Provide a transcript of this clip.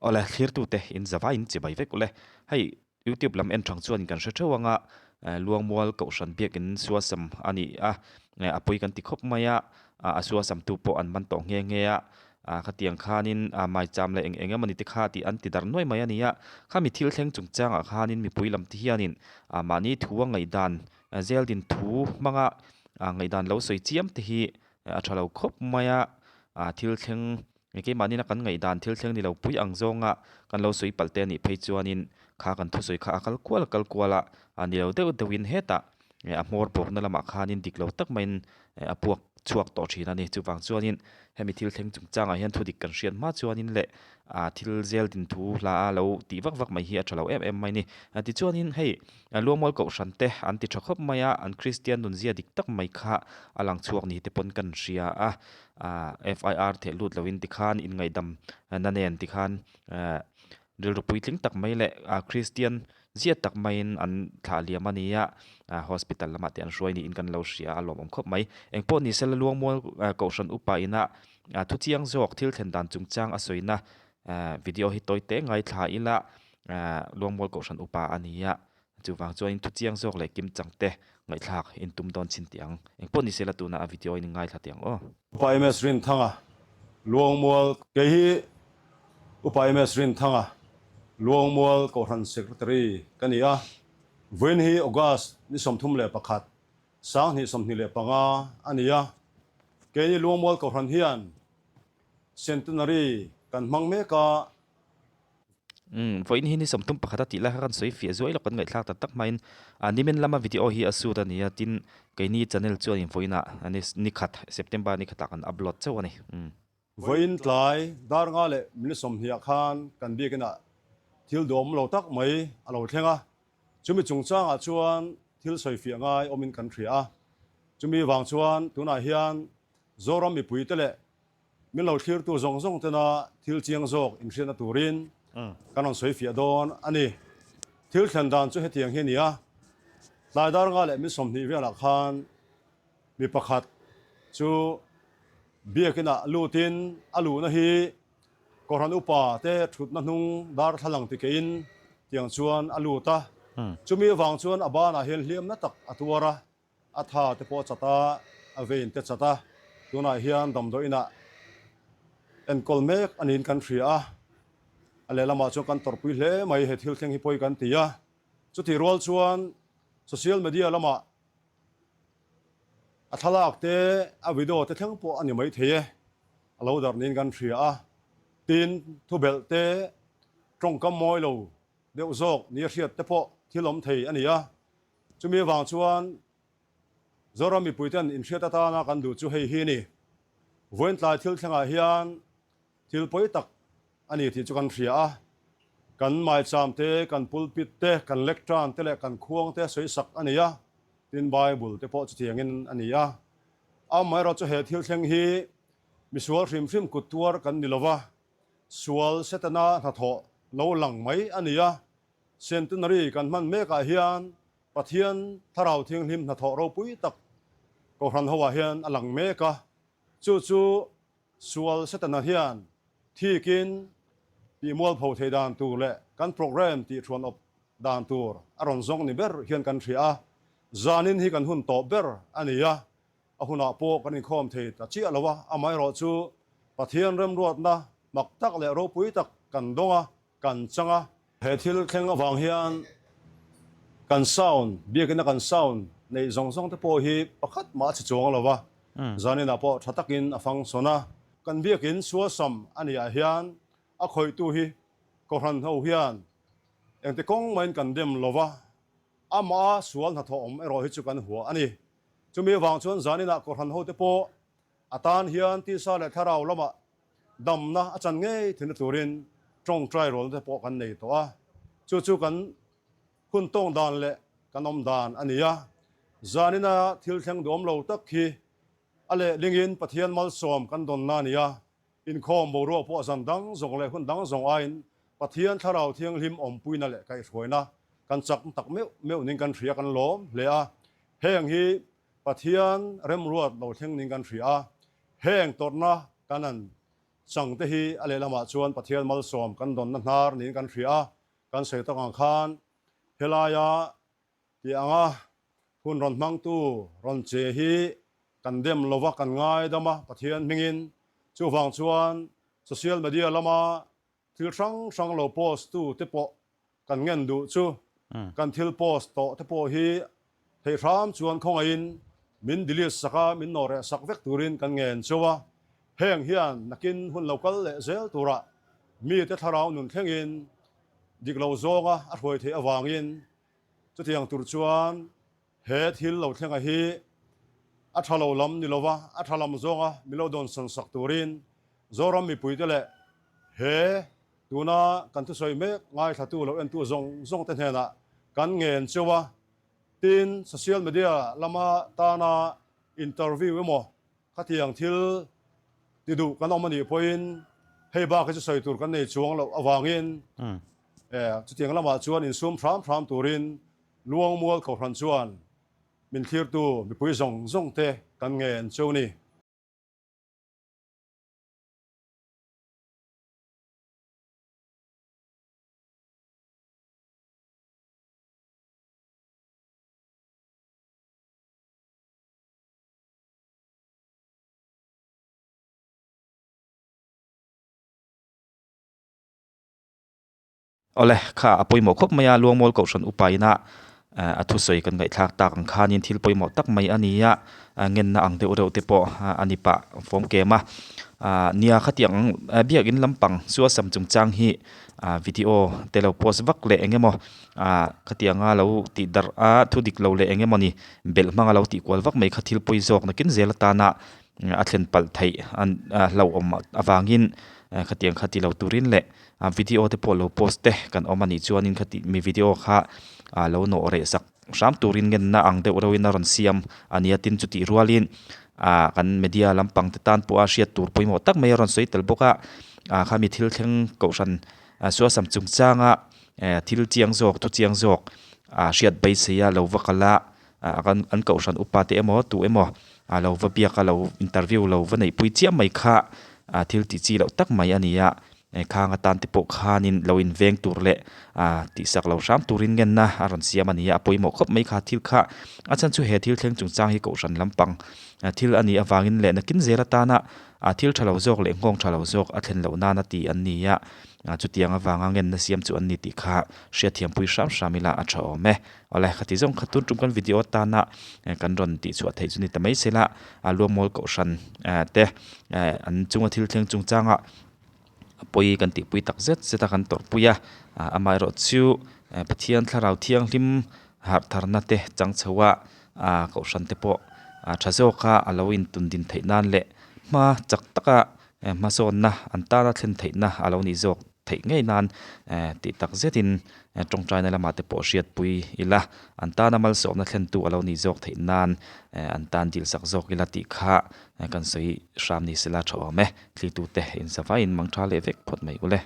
Awle, thlirtute in zavai in chibai vek ule. Hei YouTube lam en thang chuan kan hre theuh anga Luangmual Kohhran biakin suasam a ni a, a pui kan ti khawp mai a, a suasam tu pawh an man tawh nghe nghe a, khatiang khanin maicham leh eng eng emawni te kha tih an ti darh nuai mai a ni a. Khami thil thleng chungchangah khanin mipui lam te hianin mahni thu a ngaihdan zeldin thu hmanga ngaihdan lo sawi chiam te hi a tha lo khawp mai a, thil thleng Nge keimahni na kan ngaihdan thil thleng ni lo pui ang zawnga kan lo sawi palh te a nih phei chuanin kha kan thusawi kha a kal kual a kal kual a, a ni lo deuh deuhin hetah a hmawr bawkna lamah khanin dik lo tak maiin a puak chhuak tawh thin a ni. Chuvang chuanin hemi thil thleng chungchangah hian thudik kan hriat hma chuanin leh a thil zel din thu hla a lo tih vak vak mai hi a tha lo em em mai a ni. Tichuanin hei Luangmual Kohhran te an ti tha khawp mai a, an Kristian nunzia dik tak mai kha a lang chhuak ni te pawn kan hria a. Ahh FIR theh lut loin tikhan inngaihdam na nen tikhan ehh rilru puitling tak mai leh ah Kristian zia tak maiin an thlah liam a ni a, ah hospital lamah te an hruai niin kan lo hria a lawmawm khawp mai. Engpawh ni sela Luangmual Kohhran upa ina ah thu chiang zawk thil thlen dan chungchang a sawina ehh video hi tawi te ngaithla ila ehh Luangmual Kohhran upa a ni a. Chuvang chuanin thu chiang zawk leh kim chang te ngaihthlak in tum dawn chin tih ang. Engpawh ni sela tuna a video in ngaithla tih ang aw. Upa MS Rinthanga, Luangmual. Kei hi Upa MS Rinthanga, Luangmual Kohhran Secretary ka ni a. Vawiin hi August ni 31, 2025 a ni a. Keini Luangmual Kohhran hian Centenary kan hmang mek a. Umm, vawiin hi ni 31 a tih lai kha kan sawi fiah zuai lo kan ngaihthlak tak tak hmain a nimin lama video hi a shoot a ni a, tin keini channel chuanin vawiinah ni ni khat September ni khatah kan upload chauh a ni. Umm. Vawiin tlai dar nga leh minute 20 ah khan kan biakinah thil duhawm lo tak mai a lo thleng a, chumi chungchangah chuan thil sawi fiah ngai awmin kan hria a, chumi vang chuan tunah hian Zoram mipuite leh Min lo thlirtu zawng zawng tena thil chiang zawk inhriatna turin kan rawn sawi fiah dawn a ni. Thil thlen dan chu hetiang hi a ni a, tlai dar nga leh min 20 velah khan mi pakhat chu biakinah lutin a luhna hi Kohhran upa te thutna hnung darthlalang tikeiin tiang chuan a lut a, chumi avang chuan a banah hian hliamna tak a tuar a. A tha te pawh a chat a, a vein te chat a, tunah hian damdawi inah enkawl mek a niin kan hria a, a lehlamah chuan kan tawrhpui hle mai he thil thleng hi pawi kan ti a, chutih rual chuan social media lamah a thlalak te a video te thleng pawh a ni mai thei e, a lo darh niin kan hria a, tin thubelh te tawngkam mawi lo deuh zawk nia hriat te pawh thil awm thei a ni a. Chumi avang chuan Zoram mipuiten inhriat atana kan duh chu hei hi a ni. Vawiin tlai thil thlengah hian thil pawi tak a ni tih chu kan hria a. Kan maicham te, kan pulpit te, kan lectern te leh kan khuang te sawi sak a ni a, tin Bible te pawh chutiangin a ni a. Amaherawhchu chu he thil thleng hi misual hrim hrim kut tuar kan ni lova, sual Setana hnathawh lo lang mai a ni a. Centenary kan hman mekah hian Pathian Thlarau Thianghlim hnathawh ropui tak Kohhran hoah hian a lang mek a, chu chu sual Setana hian thikin tih mualpho thei dan tur leh kan program tih thuan awp dan tur a rawn zawng ni ber hian kan hria a, zanin hi kan hun tawp ber a ni a, a hunah pawh kan inkhawm thei ta chiah lo a, amaherawhchu Pathian remruatna mak tak leh ropui tak kan dawng a, Kan chang a. He thil thleng avang hian kan sound, biakina kan sound neih zawng zawng te pawh hi pakhat mah a chhe chuang lo va, zaninah pawh tha takin a function a. Kan biakin sualsam a nih ah hian a khawihtu hi Kohhran ho hian engti kawng mahin kan dem lo va, amah a sual hnathawh awm erawh hi chu kan hua a ni. Chumi avang chuan zaninah Kohhran ho te pawh a tan hian tisa leh thlarau lamah Damna a chan ngei thinna turin tawngtai rawlna te pawh kan nei tawh a, chu chu kan hun tawng dan leh kan awm dan a ni a. Zanina thil thleng duam lo tak hi a lehlingin Pathian malsawm kan dawnna a ni a, inkhawm boruak pawh zan dang zawng leh hun dang zawng aiin Pathian Thlarau Thianghlim awmpuina leh kaihhruaina kan chak tak meuh meuh ning kan hria kan lawm hle a, heng hi Pathian remruat lo thleng ning kan hria a, heng tawrhna kan an Chang te hi a lehlamah chuan Pathian malsawm kan dawnna hnar niin kan hria a, kan sawi tak ang khan helaia tih anga hun rawn hmangtu rawn che hi kan dem lova kan ngaidam a Pathian hmingin. Chuvang chuan social media lama thil hrang hrang lo post tu te pawh kan ngen duh chu kan thil post tawh te pawh hi theih hram chuan khawngaihin min delete sak a, min nawh reh sak vek turin kan ngen cheu a. Heng hian nakin hun lo kal leh zel turah mite thlarau nun thlengin dik lo zawnga a hruai theih avangin chutiang tur chuan he thil lo thlenga hi a tha lo lam ni lova a tha lam zawnga min lo dawnsawn sak turin Zoram mipuite leh he tuna kan thusawi mek ngaithlatu lo entu zawng zawng te hnenah kan ngen cheu a, tin social media lama tana interview emaw khatiang thil ti duh kan awm a nih pawhin hei bak hi chu sawi tur kan nei chuang loh avangin chutiang lamah chuan insum hram hram turin Luangmual Kohhran chuan min thlirtu mipui zawng zawng te kan ngen cheu ni. Awle, kha a pawimawh khawp mai a, Luangmual Kohhran upa ina a thusawi kan ngaihthlak tak ang khanin thil pawimawh tak mai a ni a, ngenna ang deuh reuh te pawh a ni pah fawm kem a. Nia khatiang biakin lampang suasam chungchang hi video te lo post vak leh eng emaw khatianga lo tih darh a thu dik lo leh eng emaw ni belh hmanga lo tih kual vak mai kha thil pawi zawk nakin zel atana a thlen palh theih a hlauhawm avangin khatiang kha ti lo turin leh A video te pawh lo post te kan awm a nih chuanin khati mi video kha ah lo nawh reh sak hram turin ngenna ang deuh reuhin a rawn siam a nia tin chutih rualin ah kan media lampang te tan pawha hriat tur pawimawh tak mai a rawn sawi tel bawk a ah khami thil thleng kohhran suasam chungchanga eh thil chiang zawk thu chiang zawk ah hriat beisei a lo va kal a ah kan an kohhran upa te emaw tu emaw ah lo va biak a lo interview lo va neihpui chiam mai kha ah thil tih chi loh tak mai a ni a. Khang atan te pawh khanin lo inveng tur leh tihsak lo hram turin ngenna a rawn siam a ni a, a pawimawh khawp mai kha thil kha. A chhan chu he thil thleng chungchang hi kohhran lampang thil a nih avangin leh nakin zel atana thil tha lo zawk leh nghawng tha lo zawk a thlen loh nana ti an ni a, chutiang avanga ngenna siam chu an ni tih kha hriatthiampui hram hram ila a tha awm e. Awle, khati zawng kha tun tum kan video atana kan rawn tihchhuah theih chu ni ta mai sela, Luangmual kohhran te an chunga thil thleng chungchanga a pawi kan tihpui tak zet zet a kan tawrhpui a amaherawh chu Pathian thlarau thianghlim harh tharna te chang chho a ah kohhran te pawh ah tha zawk a a lo intun din theih nan leh hma chak taka hmasawnna an tana thlen theihna a lo nih zawk theih ngei nan tih tak zetin tawngtaina lamah te pawh hriatpui ila an tana malsawmna thlentu a lo nih zawk theih nan an tan dilsak zawk ila tih kha kan sawi hram ni sela tha awm e. Thlitute in zavaiin mang tha leh vek phawt mai ule.